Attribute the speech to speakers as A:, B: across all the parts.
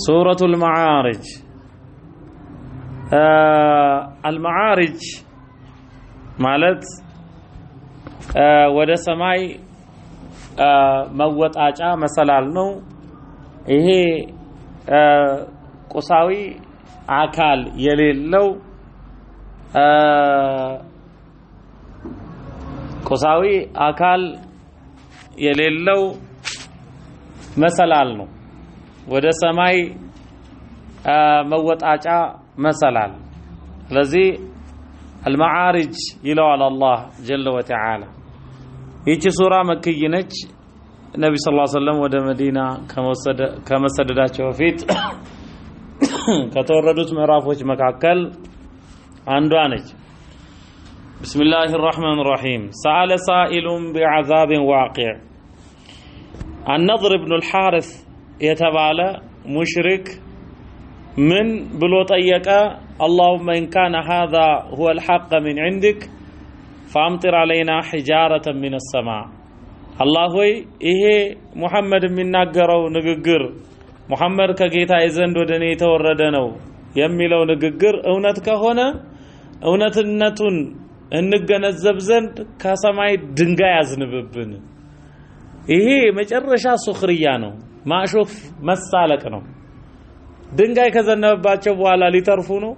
A: ሱረቱል መዓሪጅ አልመዓሪጅ ማለት ወደ ሰማይ መወጣጫ መሰላል ነው። ይሄ ቁሳዊ አካል የሌለው ቁሳዊ አካል የሌለው መሰላል ነው። ወደ ሰማይ መወጣጫ መሰላል። ስለዚህ አልመዓሪጅ ይለዋል አላህ ጀለ ወተዓላ። ይቺ ሱራ መክይ ነች። ነቢ ሰለላሁ ዐለይሂ ወሰለም ወደ መዲና ከመሰደዳቸው በፊት ከተወረዱት ምዕራፎች መካከል አንዷ ነች። ብስሚላህ ራህማን ራሂም። ሰአለ ሳኢሉን ቢዐዛብን ዋቂዕ። አነድር ብኑ ልሓርስ የተባለ ሙሽሪክ ምን ብሎ ጠየቀ? اللهم إن كان هذا هو الحق من عندك فأمطر علينا حجارة من السماء። አላህ ሆይ ይሄ ሙሐመድ የሚናገረው ንግግር፣ ሙሐመድ ከጌታዬ ዘንድ ወደ እኔ የተወረደ ነው የሚለው ንግግር እውነት ከሆነ እውነትነቱን እንገነዘብ ዘንድ ከሰማይ ድንጋይ አዝንብብን። ይሄ መጨረሻ سخرية ነው፣ ማሾፍ መሳለቅ ነው። ድንጋይ ከዘነበባቸው በኋላ ሊተርፉ ነው?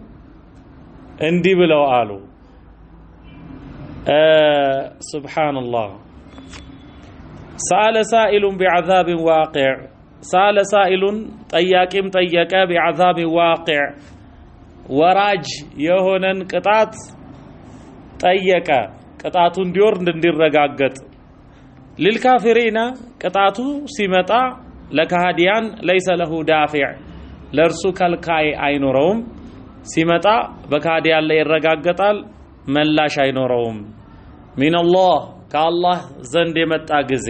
A: እንዲህ ብለው አሉ። سبحان الله። سأل سائل بعذاب واقع። سأل سائل ጠያቂም ጠየቀ፣ بعذاب واقع ወራጅ የሆነን ቅጣት ጠየቀ። ቅጣቱ እንዲወርድ እንዲረጋገጥ፣ للكافرين ቅጣቱ ሲመጣ ለካሃዲያን፣ ليس له دافع ለእርሱ ከልካይ አይኖረውም። ሲመጣ በካሃዲያን ላይ ይረጋገጣል፣ መላሽ አይኖረውም። من الله ከአላህ ዘንድ የመጣ ጊዜ፣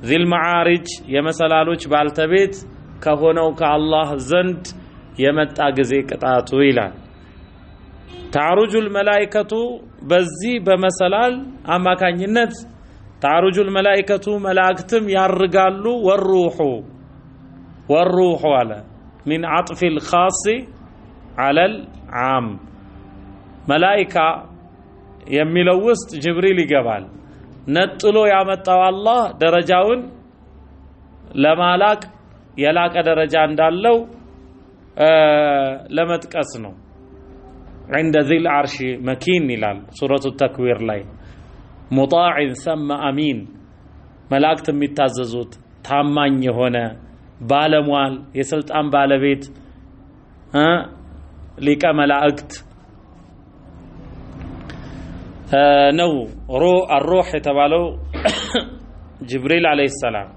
A: ذي المعارج የመሰላሎች ባልተቤት ከሆነው ከአላህ ዘንድ የመጣ ጊዜ ቅጣቱ ይላል። تعرج الملائكة በዚህ በመሰላል አማካኝነት تعرج الملائكة መላእክትም ያርጋሉ። والروح والروح አለ من عطف الخاص على العام። መላኢካ የሚለው ውስጥ ጅብሪል ይገባል። ነጥሎ ያመጣው አላህ ደረጃውን ለማላቅ የላቀ ደረጃ እንዳለው ለመጥቀስ ነው። عند ذي العرش مكين ይላል ሱረቱ ተክዊር ላይ። مطاع ثم أمين መላእክት የሚታዘዙት ታማኝ የሆነ ባለሟል የስልጣን ባለቤት ሊቀ መላእክት ነው። الروح የተባለው ጅብሪል عليه السلام።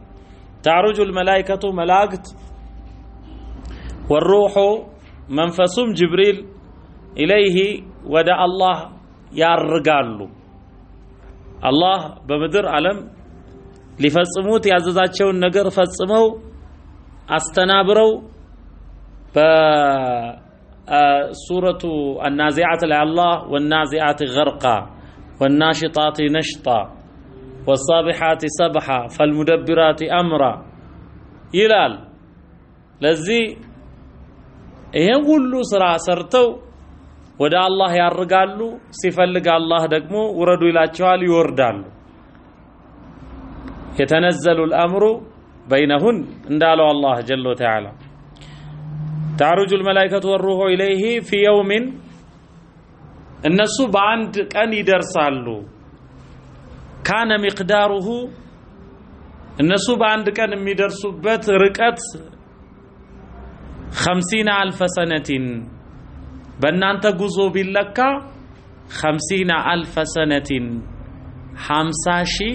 A: تعرج الملائكة መላእክት፣ والروح መንፈሱም ጅብሪል፣ إليه ወደ አላህ ያርጋሉ። አላህ በምድር ዓለም ሊፈጽሙት ያዘዛቸውን ነገር ፈጽመው አስተናብረው በሱረቱ አናዚዓት ላይ አላህ والنازعات غرقا والناشطات نشطا والسابحات سبحا فالمدبرات أمرا ይላል። ለዚህ ይሄን ሁሉ ስራ ሰርተው ወደ አላህ ያርጋሉ። ሲፈልግ አላህ ደግሞ ውረዱ ይላቸዋል፣ ይወርዳሉ። يتنزل الأمر بينهن እንዳለው አላህ جل وتعالى። تعرج الملائكة والروح إليه في يوم እነሱ በአንድ ቀን ይደርሳሉ። كان مقداره እነሱ በአንድ ቀን የሚደርሱበት ርቀት 50 ألف سنة በእናንተ ጉዞ ቢለካ 50 ألف سنة 50,000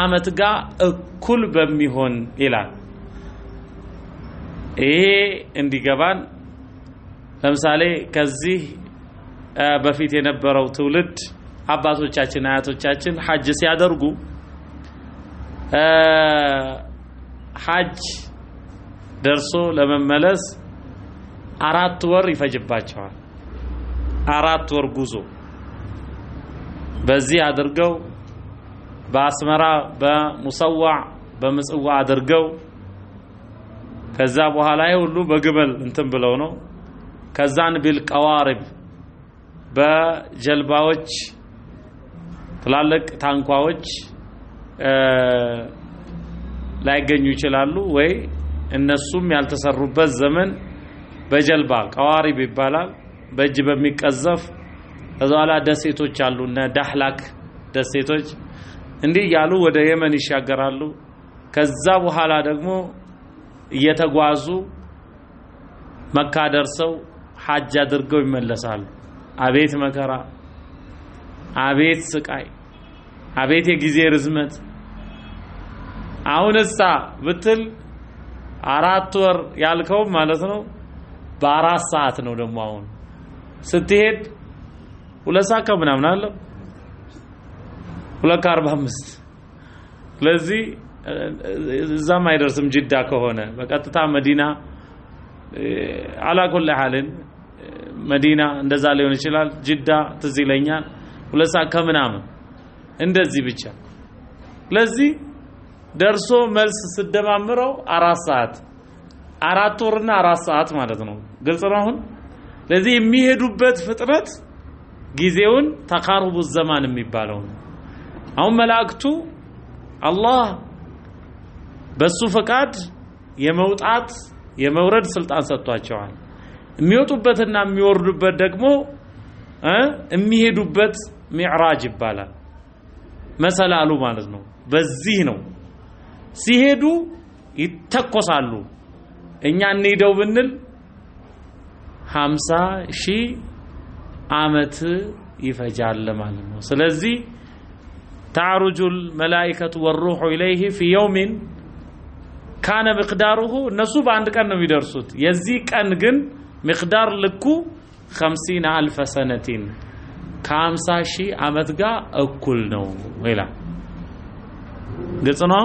A: ዓመት ጋር እኩል በሚሆን ይላል። ይሄ እንዲገባን ለምሳሌ ከዚህ በፊት የነበረው ትውልድ አባቶቻችን አያቶቻችን ሐጅ ሲያደርጉ ሐጅ ደርሶ ለመመለስ 4 ወር ይፈጅባቸዋል። 4 ወር ጉዞ በዚህ አድርገው በአስመራ በሙሰዋዕ በምጽዋ አድርገው ከዛ በኋላ ሁሉ በግመል እንትን ብለው ነው። ከዛን ቢልቀዋሪብ በጀልባዎች ትላልቅ ታንኳዎች ላይገኙ ይችላሉ ወይ እነሱም ያልተሰሩበት ዘመን በጀልባ ቀዋሪብ ይባላል። በእጅ በሚቀዘፍ ከዛ በኋላ ደሴቶች አሉና ዳህላክ ደሴቶች እንዲህ ያሉ ወደ የመን ይሻገራሉ። ከዛ በኋላ ደግሞ እየተጓዙ መካ ደርሰው ሐጅ አድርገው ይመለሳሉ። አቤት መከራ፣ አቤት ስቃይ፣ አቤት የጊዜ ርዝመት። አሁንሳ ብትል 4 ወር ያልከው ማለት ነው በ4 ሰዓት ነው። ደግሞ አሁን ስትሄድ 2 ሰዓት ከምናምን አለ 2:45። ስለዚህ እዛም አይደርስም ጅዳ ከሆነ በቀጥታ መዲና አላ ኩል ሐልን መዲና እንደዛ ሊሆን ይችላል። ጅዳ ትዝ ይለኛል 2 ሰዓት ከምናምን እንደዚህ ብቻ። ለዚህ ደርሶ መልስ ስደማምረው 4 ሰዓት 4 ወርና 4 ሰዓት ማለት ነው። ግልጽ ነው አሁን። ለዚህ የሚሄዱበት ፍጥነት ጊዜውን ተቃርቡ ዘማን የሚባለው ነው። አሁን መላእክቱ አላህ በሱ ፈቃድ የመውጣት የመውረድ ስልጣን ሰጥቷቸዋል። የሚወጡበትና የሚወርዱበት ደግሞ የሚሄዱበት ሚዕራጅ ይባላል፣ መሰላሉ ማለት ነው። በዚህ ነው ሲሄዱ ይተኮሳሉ። እኛ እንሂደው ብንል 50 ሺህ ዓመት ይፈጃል ማለት ነው። ስለዚህ تعرج الملائكة والروح إليه في يوم كان مقداره እነሱ በአንድ ቀን ነው የሚደርሱት። የዚህ ቀን ግን مقدار ልኩ 50,000 سنة ከ50 ሺህ ዓመት ጋር እኩል ነው ይላል። ግልጽ ነው።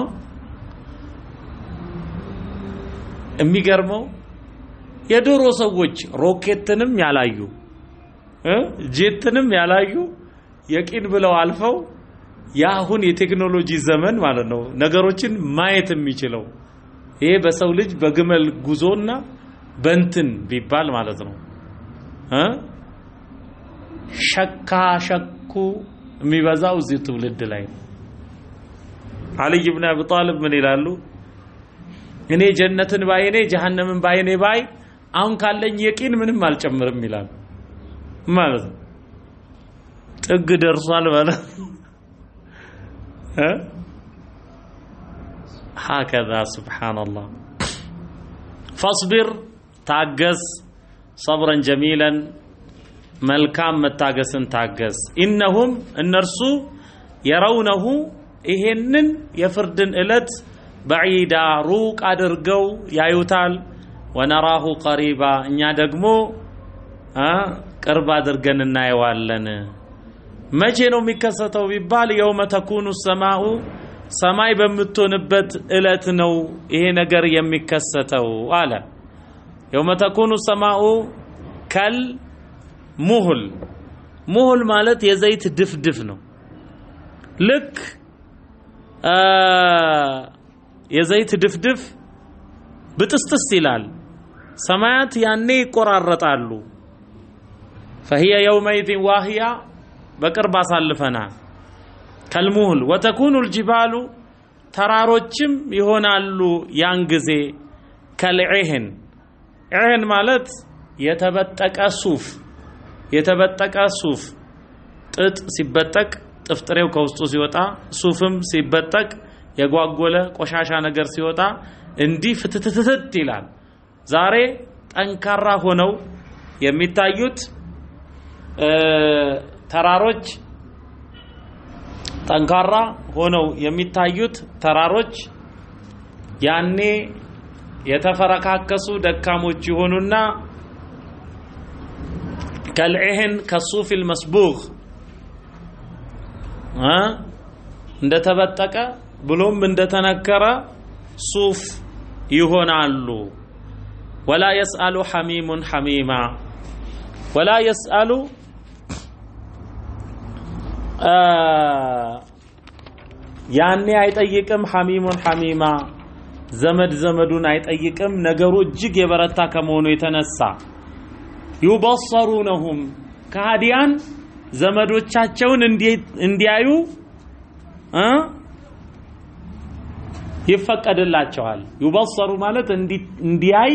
A: የሚገርመው የድሮ ሰዎች ሮኬትንም ያላዩ ጄትንም ያላዩ የቂን ብለው አልፈው ያሁን የቴክኖሎጂ ዘመን ማለት ነው ነገሮችን ማየት የሚችለው ይሄ በሰው ልጅ በግመል ጉዞና በእንትን ቢባል ማለት ነው ሸካ ሸኩ የሚበዛው እዚህ ትውልድ ላይ ነው። አልይ ኢብኑ አቢ ጣሊብ ምን ይላሉ? እኔ ጀነትን ባይኔ ጀሃነምን ባይኔ ባይ አሁን ካለኝ የቂን ምንም አልጨምርም ይላሉ ማለት ነው። ጥግ ደርሷል ማለት هكذا سبحان الله. فاصبر ታገስ صبرا جميلا መልካም መታገስን ታገስ። ኢነሁም እነርሱ የረውነሁ ይሄንን የፍርድን እለት بعيدا ሩቅ አድርገው ያዩታል። ወነራሁ ቀሪባ እኛ ደግሞ ቅርብ አድርገን እናየዋለን። መቼ ነው የሚከሰተው ቢባል የውመ ተኩኑ ሰማኡ ሰማይ በምትሆንበት እለት ነው ይሄ ነገር የሚከሰተው አለ። የውመ ተኩኑ ሰማኡ ከል ሙህል። ሙህል ማለት የዘይት ድፍድፍ ነው። ልክ የዘይት ድፍድፍ ብጥስጥስ ይላል። ሰማያት ያኔ ይቆራረጣሉ። فهي يومئذ واهية በቅርብ አሳልፈናል። ከልሙህል ወተኩኑ الجبال ተራሮችም ይሆናሉ ያን ጊዜ ከልዕህን። ዕህን ማለት የተበጠቀ ሱፍ፣ የተበጠቀ ሱፍ ጥጥ ሲበጠቅ ጥፍጥሬው ከውስጡ ሲወጣ፣ ሱፍም ሲበጠቅ የጓጎለ ቆሻሻ ነገር ሲወጣ እንዲህ ፍትትትት ይላል። ዛሬ ጠንካራ ሆነው የሚታዩት ተራሮች ጠንካራ ሆነው የሚታዩት ተራሮች ያኔ የተፈረካከሱ ደካሞች ይሆኑና ከልዕህን ከሱፍ المسبوغ እንደተበጠቀ ብሎም እንደተነከረ ሱፍ ይሆናሉ። ወላ يسأل حميم حميما ወላ يسأل ያኔ አይጠይቅም ሐሚሙን ሐሚማ ዘመድ ዘመዱን አይጠይቅም። ነገሩ እጅግ የበረታ ከመሆኑ የተነሳ ዩበሰሩነሁም ከሃዲያን ዘመዶቻቸውን እንዲያዩ ይፈቀድላቸዋል። ዩበሰሩ ማለት እንዲያይ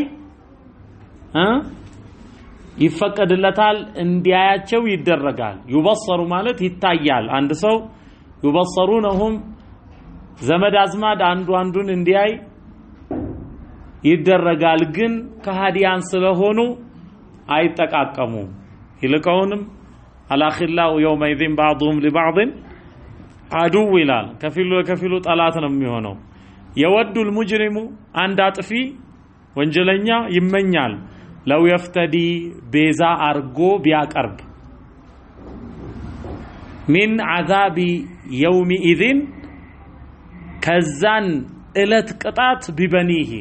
A: ይፈቀድለታል፣ እንዲያያቸው ይደረጋል። ዩበሰሩ ማለት ይታያል። አንድ ሰው ዩበሰሩነሁም ዘመድ አዝማድ አንዱ አንዱን እንዲያይ ይደረጋል። ግን ከሃዲያን ስለሆኑ አይጠቃቀሙም። ይልቀውንም አላኺላኡ የውመኢዚን ባዕዱሁም ሊባዕድን አዱው ይላል። ከፊሉ ለከፊሉ ጠላት ነው የሚሆነው። የወዱል ሙጅሪሙ አንድ አጥፊ ወንጀለኛ ይመኛል ለው የፍተዲ ቤዛ አርጎ ቢያቀርብ ሚን ዓዛቢ የውሚኢዝን ከዛን እለት ቅጣት ቢበኒሂ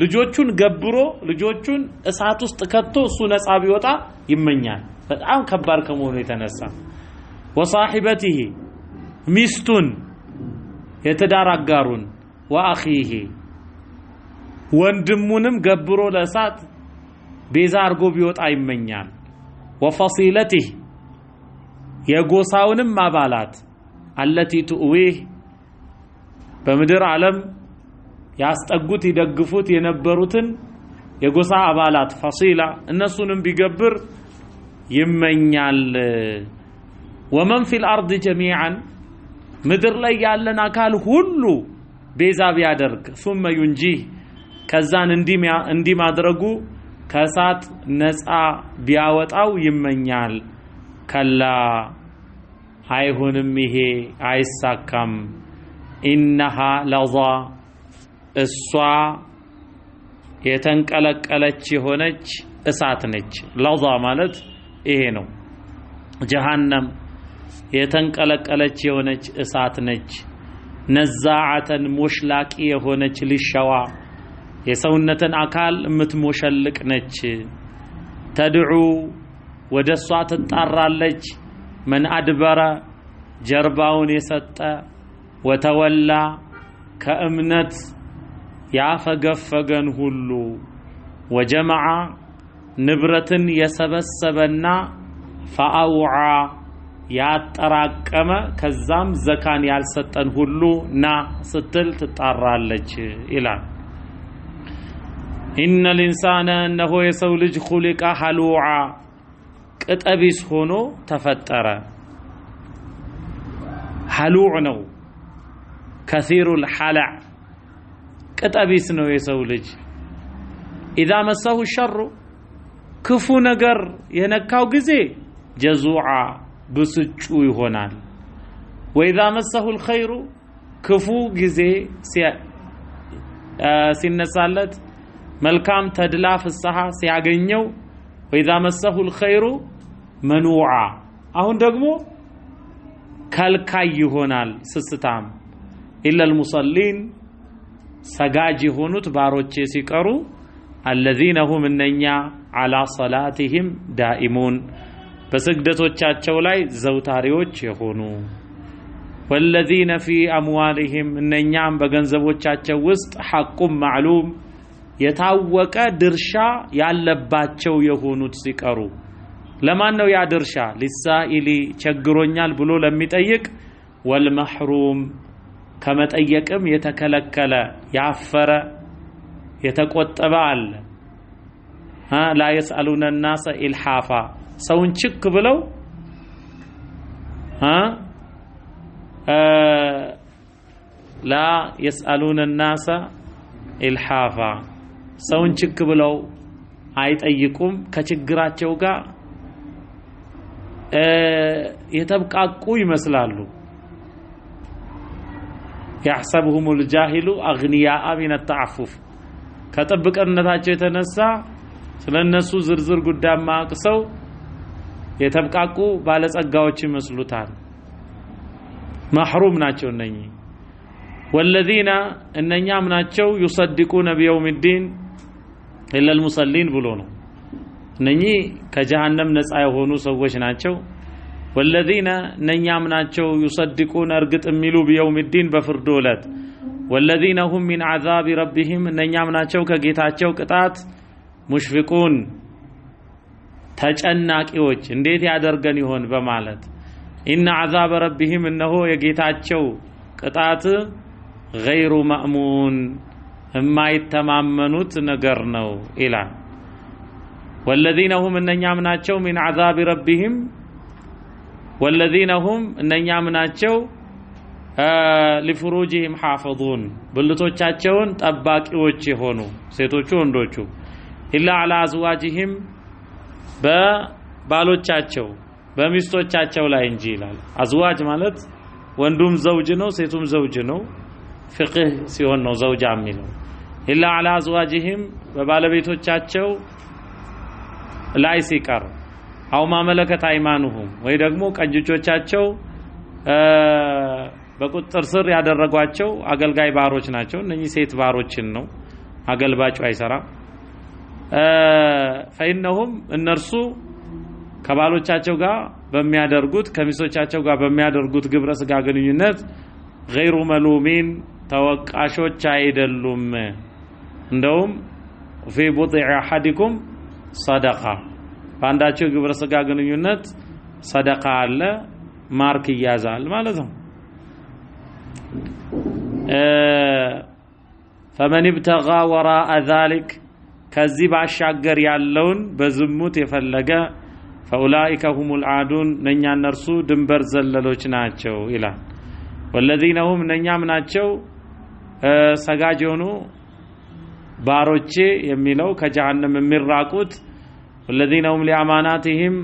A: ልጆቹን ገብሮ ልጆቹን እሳት ውስጥ ከቶ እሱ ነፃ ቢወጣ ይመኛል። በጣም ከባድ ከመሆኑ የተነሳ ወሳሒበቲሂ ሚስቱን የትዳር አጋሩን ወአኺሂ ወንድሙንም ገብሮ ለእሳት ቤዛ አርጎ ቢወጣ ይመኛል። ወፈሲለቲህ የጎሳውንም አባላት አለቲ ትኡዊህ በምድር ዓለም ያስጠጉት ይደግፉት የነበሩትን የጎሳ አባላት ፈሲላ እነሱንም ቢገብር ይመኛል። ومن في الأرض جميعا ምድር ላይ ያለን አካል ሁሉ ቤዛ ቢያደርግ ثم ينجيه ከዛን እንዲህ ማድረጉ ከእሳት ነፃ ቢያወጣው ይመኛል። كلا አይሆንም፣ ይሄ አይሳካም። إنها لظى እሷ የተንቀለቀለች የሆነች እሳት ነች። لظى ማለት ይሄ ነው። ጀሃነም የተንቀለቀለች የሆነች እሳት ነች። ነዛዓተን ሞሽላቂ የሆነች ሊሸዋ የሰውነትን አካል የምትሞሸልቅ ነች። ተድዑ ወደ እሷ ትጣራለች። መን አድበረ ጀርባውን የሰጠ ወተወላ ከእምነት ያፈገፈገን ሁሉ ወጀመዓ ንብረትን የሰበሰበና ፈአውዓ ያጠራቀመ ከዛም ዘካን ያልሰጠን ሁሉ ና ስትል ትጣራለች ይላል። ኢነ ልኢንሳነ እነሆ የሰው ልጅ ኹሊቀ ሀሉዓ ቅጠቢስ ሆኖ ተፈጠረ። ሀሉዕ ነው፣ ከሲሩል ሐለዕ ቅጠቢስ ነው የሰው ልጅ። ኢዛ መሰሁ ሸሩ ክፉ ነገር የነካው ጊዜ ጀዙዓ ብስጩ ይሆናል። ወኢዛ መሰሁ ልኸይሩ ክፉ ጊዜ ሲነሳለት መልካም ተድላ ፍስሐ ሲያገኘው ወኢዛ መሰሁ ልኸይሩ መኑዓ አሁን ደግሞ ከልካይ ይሆናል ስስታም። ኢለል ሙሰሊን ሰጋጅ የሆኑት ባሮቼ ሲቀሩ አለዚነ ሁም እነኛ ዐላ ሰላቲሂም ዳኢሙን በስግደቶቻቸው ላይ ዘውታሪዎች የሆኑ ወለዚነ ፊ አምዋሊሂም እነኛም በገንዘቦቻቸው ውስጥ ሐቁም ማዕሉም የታወቀ ድርሻ ያለባቸው የሆኑት ሲቀሩ። ለማን ነው ያ ድርሻ? ሊሳኢሊ ቸግሮኛል ብሎ ለሚጠይቅ፣ ወልመሕሩም ከመጠየቅም የተከለከለ ያፈረ የተቆጠበ አለ። ላ የስአሉነ ናሰ ኢልሓፋ ሰውን ችክ ብለው ላ የስአሉነ ናሰ ኢልሓፋ ሰውን ችክ ብለው አይጠይቁም። ከችግራቸው ጋር የተብቃቁ ይመስላሉ። ያሕሰብሁም ልጃሂሉ አግኒያአ ሚነ ተዓፉፍ ከጥብቅነታቸው የተነሳ ስለነሱ ዝርዝር ጉዳይ ማያውቅ ሰው የተብቃቁ ባለጸጋዎች ይመስሉታል። መሕሩም ናቸው እነኚህ። ወለዚነ እነኛም ናቸው ዩሰድቁነ ቢየውም ዲን ኢለል ሙሰሊን ብሎ ነው። እነኚህ ከጀሃነም ነፃ የሆኑ ሰዎች ናቸው። ወለዚነ እነኛም ናቸው ዩሰድቁነ እርግጥ የሚሉ ቢየውም ዲን በፍርዱ ዕለት። والذين هم من عذاب ربهم እነኛም ናቸው ከጌታቸው ቅጣት ሙሽፊቁን ተጨናቂዎች እንዴት ያደርገን ይሆን በማለት إن عذاب ربهم እነሆ የጌታቸው ቅጣት غير مأمون የማይተማመኑት ነገር ነው ይላል። والذين هم እነኛም ናቸው من عذاب ربهم والذين هم እነኛም ናቸው لفروجهم حافظون ብልቶቻቸውን ጠባቂዎች የሆኑ ሴቶቹ ወንዶቹ إلا على أزواجهم በባሎቻቸው በሚስቶቻቸው ላይ እንጂ ይላል። أزواج ማለት ወንዱም زوج ነው፣ ሴቱም زوج ነው። ፍቅህ ሲሆን ነው زوجة የሚለው። إلا على أزواجهم በባለቤቶቻቸው ላይ ሲቀር أو ما ملكت أيمانهم ወይ ደግሞ ቀኝ እጆቻቸው በቁጥጥር ስር ያደረጓቸው አገልጋይ ባሮች ናቸው። እነኚህ ሴት ባሮችን ነው፣ አገልባጩ አይሰራም። فإنهم እነርሱ ከባሎቻቸው ጋር በሚያደርጉት ከሚስቶቻቸው ጋር በሚያደርጉት ግብረ ስጋ ግንኙነት غير ملومين ተወቃሾች አይደሉም። እንደውም في بضع أحدكم صدقة በአንዳቸው ግብረ ስጋ ግንኙነት ሰደቃ አለ፣ mark ይያዛል ማለት ነው። فمن ابتغى وراء ذلك ከዚህ ባሻገር ያለውን በዝሙት የፈለገ فأولئك هم العادون እነኛ እነርሱ ድንበር ዘለሎች ናቸው ይላል። والذين هم እነኛም ናቸው ሰጋጅ የሆኑ ባሮቼ የሚለው ከጀሃነም የሚራቁት والذين هم لأماناتهم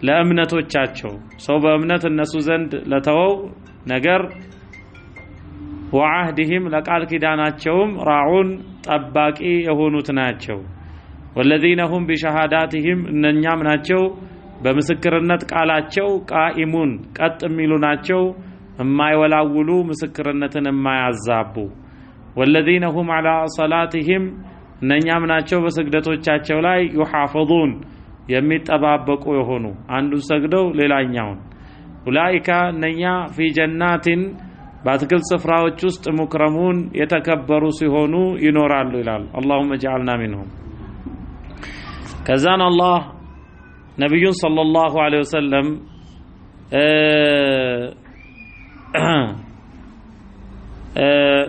A: ለእምነቶቻቸው ሰው በእምነት እነሱ ዘንድ ለተወው ነገር ወዐህድህም ለቃል ኪዳናቸውም ራዑን ጠባቂ የሆኑት ናቸው። ወለዚነ ሁም ቢሸሃዳትህም እነኛም ናቸው በምስክርነት ቃላቸው ቃኢሙን ቀጥ የሚሉ ናቸው፣ የማይወላውሉ ምስክርነትን የማያዛቡ። ወለዚነ ሁም ዐላ ሰላትህም እነኛም ናቸው በስግደቶቻቸው ላይ ዩሓፈዙን የሚጠባበቁ የሆኑ አንዱን ሰግደው ሌላኛውን። ኡላኢካ እነኛ ፊ ጀናትን በአትክልት ስፍራዎች ውስጥ ሙክረሙን የተከበሩ ሲሆኑ ይኖራሉ ይላል። አላሁመ ጀዐልና ሚንሁም። ከዛን አላህ ነቢዩን ሰለላሁ ዐለይሂ ወሰለም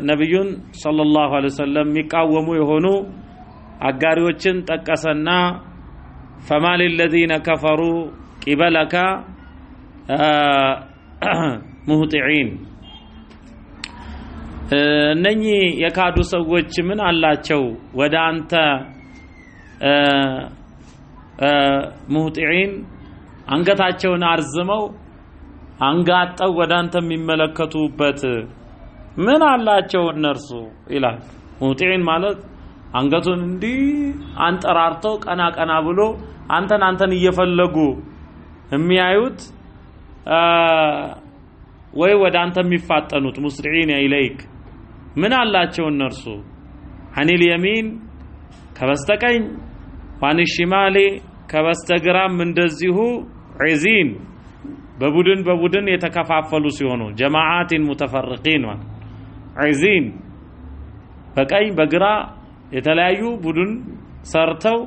A: ነቢዩን ሰለላሁ ዐለይሂ ወሰለም የሚቃወሙ የሆኑ አጋሪዎችን ጠቀሰና ፈማ ሊለዚነ ከፈሩ ቂበለከ ሙህጢዒን እነኚህ የካዱ ሰዎች ምን አላቸው ወደ አንተ ሙህጢዒን አንገታቸውን አርዝመው አንጋጠው ወደ አንተ የሚመለከቱበት ምን አላቸው እነርሱ ይላል። ሙህጢዒን ማለት አንገቱን እንዲህ አንጠራርተው ቀና ቀና ብሎ አንተን አንተን እየፈለጉ የሚያዩት ወይ ወደ አንተ የሚፋጠኑት مسرعين إليك ምን አላቸው እነርሱ عن اليمين ከበስተቀኝ وعن الشمال ከበስተግራም እንደዚሁ عزين በቡድን በቡድን የተከፋፈሉ ሲሆኑ جماعات متفرقين عزين በቀኝ በግራ የተለያዩ ቡድን ሰርተው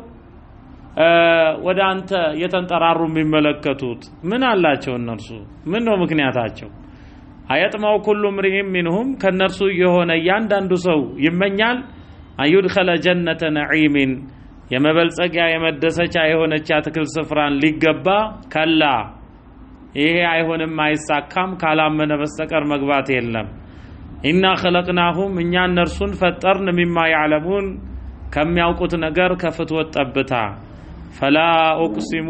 A: ወደ አንተ የተንጠራሩ የሚመለከቱት ምን አላቸው እነርሱ? ምን ነው ምክንያታቸው? أيطمع كل امرئ منهم ከነርሱ የሆነ እያንዳንዱ ሰው ይመኛል أن يدخل جنة نعيم የመበልጸጊያ የመደሰቻ የሆነች አትክልት ስፍራን ሊገባ። كلا ይሄ አይሆንም አይሳካም፣ ካላመነ በስተቀር መግባት የለም። إنا خلقناهم እኛ እነርሱን ፈጠርን مما يعلمون ከሚያውቁት ነገር ከፍትወት ጠብታ። فلا أقسم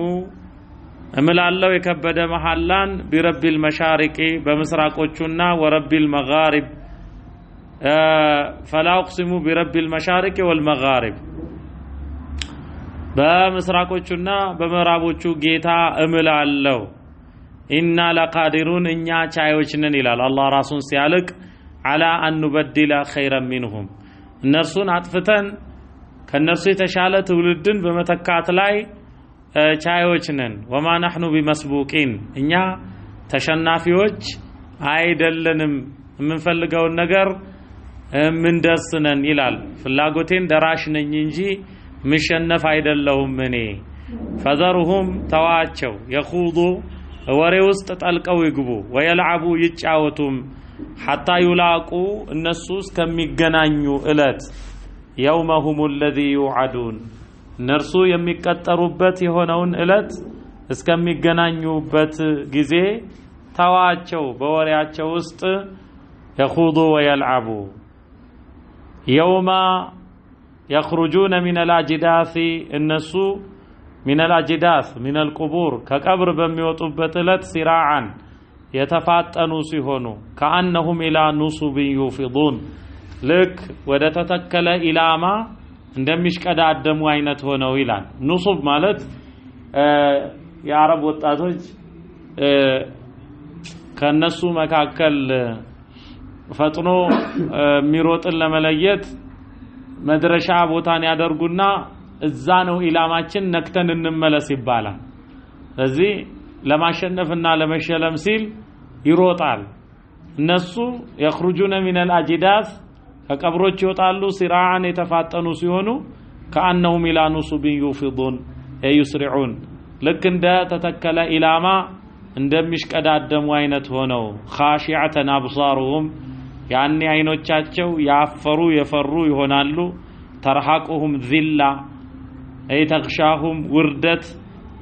A: እምላለሁ የከበደ መሐላን برب المشارق በምስራቆቹና ورب المغارب فلا أقسم برب المشارق والمغارب በምስራቆቹና በምዕራቦቹ ጌታ እምላለሁ። إنا لقادرون እኛ ቻዮች ነን ይላል አላህ ራሱን ሲያልቅ። على أن نبدل خيرا منهم እነርሱን አጥፍተን ከእነርሱ የተሻለ ትውልድን በመተካት ላይ ቻዮች ነን። وما نحن بمسبوقين እኛ ተሸናፊዎች አይደለንም። የምንፈልገውን ነገር ምንደርስ ነን ይላል። ፍላጎቴን ደራሽ ነኝ እንጂ ምሸነፍ አይደለሁም እኔ። ፈዘርሁም ተዋቸው፣ የኹዱ ወሬ ውስጥ ጠልቀው ይግቡ፣ ወየልዓቡ ይጫወቱም፣ ሐታ ዩላቁ እነሱ እስከሚገናኙ እለት፣ የውመሁም አለዚ ዩዓዱን እነርሱ የሚቀጠሩበት የሆነውን እለት እስከሚገናኙበት ጊዜ ተዋቸው በወሬያቸው ውስጥ የኹዱ ወየልዓቡ። የውማ የኽሩጁነ ሚነል አጅዳሲ እነሱ ሚነል አጅዳስ ሚነል ቁቡር ከቀብር በሚወጡበት እለት ሲራዓን የተፋጠኑ ሲሆኑ ከአነሁም ኢላ ኑሱብን ዩፊዱን ልክ ወደ ተተከለ ኢላማ እንደሚሽቀዳደሙ አይነት ሆነው ይላል። ኑሱብ ማለት የአረብ ወጣቶች ከነሱ መካከል ፈጥኖ የሚሮጥን ለመለየት መድረሻ ቦታን ያደርጉና እዛ ነው ኢላማችን ነክተን እንመለስ ይባላል። ስለዚህ ለማሸነፍና ለመሸለም ሲል ይሮጣል። እነሱ የኽሩጁነ ሚነል አጅዳስ ከቀብሮች ይወጣሉ ሲራዓን የተፋጠኑ ሲሆኑ ከአነሁም ኢላ ኑሱብን ዩፊዱን ዩስሪዑን ልክ እንደ ተተከለ ኢላማ እንደሚሽቀዳደሙ አይነት ሆነው ኻሺዐተን አብሳሩሁም ያኔ አይኖቻቸው ያፈሩ የፈሩ ይሆናሉ። ተርሐቁሁም ዚላ አይ ተግሻሁም ውርደት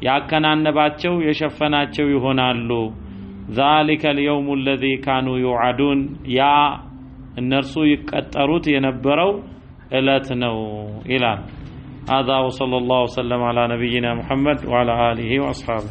A: ያከናነባቸው የሸፈናቸው ይሆናሉ። ዛሊከ አልየውሙ አለዚ ካኑ ዩዓዱን ያ እነርሱ ይቀጠሩት የነበረው እለት ነው ይላል። هذا وصلى الله وسلم على نبينا محمد وعلى آله وأصحابه.